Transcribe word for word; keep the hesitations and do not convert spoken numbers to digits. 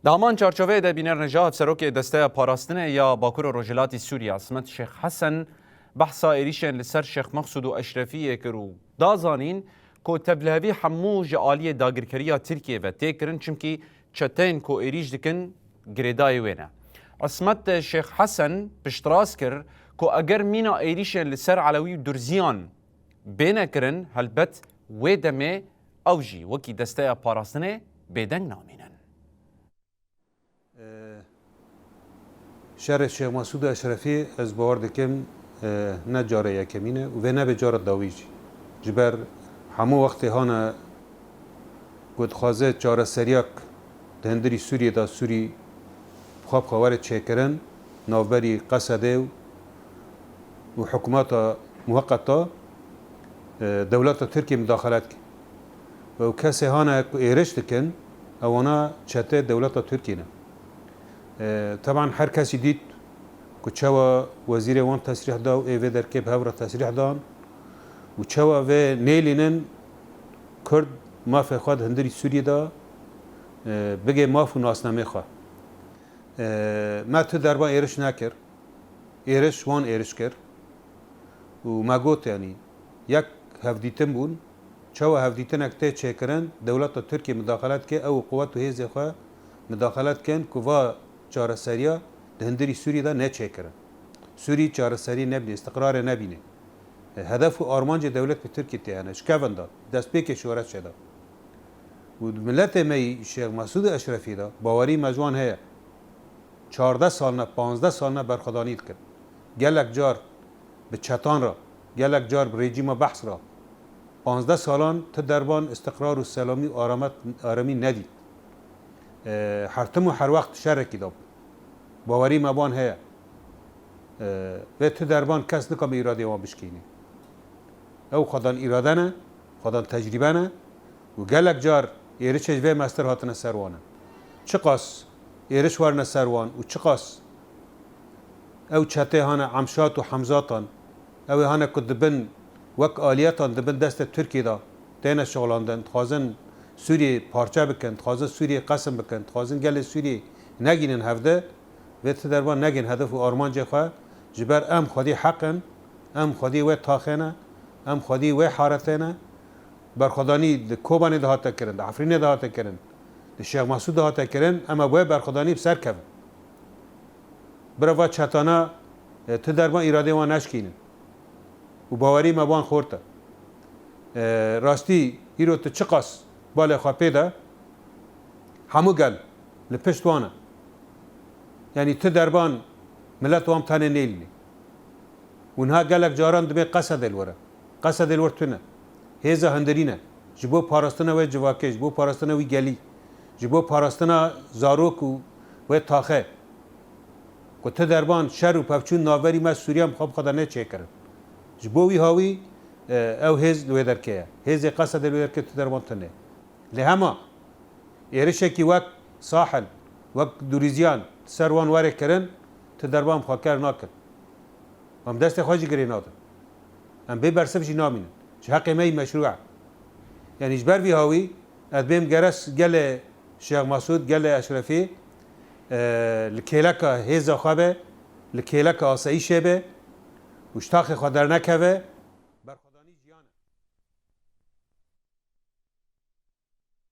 Di heman çarçoveyê de bîner Neca, hevserokê Desteya Parastinê ya Bakur û Rojhilatî Sûriyê, Esmet Şêx Hesen, behsa êrîşên li ser Şêx Mexsûd û Eşrefiyê kir û da zanîn ku tevlihevî hemû ji aliyê dagirkeriya Tirkiyê ve tê kirin, çimkî çeteyên ku êrîş dikin girêdayî wê ne. Esmet Şêx Hesen piştrast kir ku eger mîna êrîşên li ser Elewî û Durziyan bêne kirin, helbet wê demê ew jî wekî Desteya Parastinê bêdeng namînin. Şerê Şêx Mesûd Eşrefî, ez bawer dikim, e, ne cara yekemîn e û vê nebe cara dawî jî. Ji ber hemû wextê hane ku dixwaze çareseriyak di hundirî Sûriyê de Sûrî bi xwe bi xwe were çêkirin, navberî Qesedê û, û hikûmeta muheqeta, e, dewleta Tirkiyê mudaxelet kir. Ew kesê hane ku êriş dikin, ewana çetê dewleta Tirkiyê ne. E, teban her kesî dît ku çawa wezîrê wan tesrîh da û ê vê derkê bi hev re tesrîh dan û çawa vê nêlînin Kurd mafê xwe di hundirî Sûriyê de, e, bigê maf û nasnamê xwe. E, me tu derba êriş nekir. Êriş wan êriş kir û me got, yanî yek hevdîtin bûn. Çawa hevdîtinek tê çêkirin, dewleta Tirkiyê mudaxelet ke, ew quwet û hêzê xwe mudaxelet kin ku va çareseriya di hundirî Sûriyê de neçêkirin. Sûrî çareserî nebîne, îstiqrarê nebîne. E, hedef û armancê dewleta Tirkiyê tê hene, ji kevin de, destpêkê şoreşê de. Û miletê me yî Şêx Mesûd Eşrefî de, bawerî me ji wan heye. Çardeh salne, panzdeh salne berxwedanî dikin. Gelek car bi çetan re, gelek car bi rejîma Behs re, panzdeh salan ti derban îstiqrar û selamî û aramet-, aramî nedît. E, her tim û her wext şerekî de bû. Bawerî me wan heye. E, vê ti derban kes nikame îradeyê wan bişkînî. Ew xwedan îrade ne, xwedan tecrîbe ne û gelek car êrişê ji vê mestir hatine ser wan e. Çiqas êriş werine ser wan û çiqas ew çetê hane Emşat û Hemzatan, ew ê hane ku dibin wek aliyetan dibin destê Tirkiyê de têne şixulandin, dixwazin Sûriyê parçe bikin, dixwazin Sûriyê qesim bikin, dixwazin gelê Sûriyê negînin hevde, vê ti derban negên hedef û armancê xwe, ji ber em xwedî heq in, em xwedî wê taxê ne, em xwedî wê haretê ne. Berxwedanî di Kobanê de hate kirin, di Efrînê de hate kirin, di Şêx Mesûd de hate kirin, em ê wê berxwedanî bi ser kevin. Bira va çetana, e, ti derban îradeyê wan neşkînin. Û bawerî me wan xort e. E, rastî, îro tu çiqas balê xwe pê de, hemû gel li pişt wan e. Yanî ti derban milet wan tenê nêlînê. Û niha gelek caran dibê Qesedê li wir e. Qesedê li wir tune. Hêza hundirî ne. Ji bo parastina wê civakê, ji bo parastina wî gelî, ji bo parastina zarok û wê taxe. Ku ti derban şer û pevçûn navberî me Sûriyan bi xwe bi xwe de neçêkirin. Ji bo wî hawî, e, ew hêz li wê derkê ye. Hêzê Qesedê li wê derkê ti derban tune. Lê hema êrişekî wek Sahil, wek Durîziyan ser wan were kirin, ti derban bi xwe ker nakin. Em destê xwe jî girê nadin. Em bê bersiv jî namînin. Ji heqê me yî meşrû e. Yanî ji ber vî hawî ez bêm geres gelê Şêx Mesûd, gelê Eşrefî, e, li kêleka hêza xwe be, li kêleka asayîşê be û ji taxê xwe dernekeve,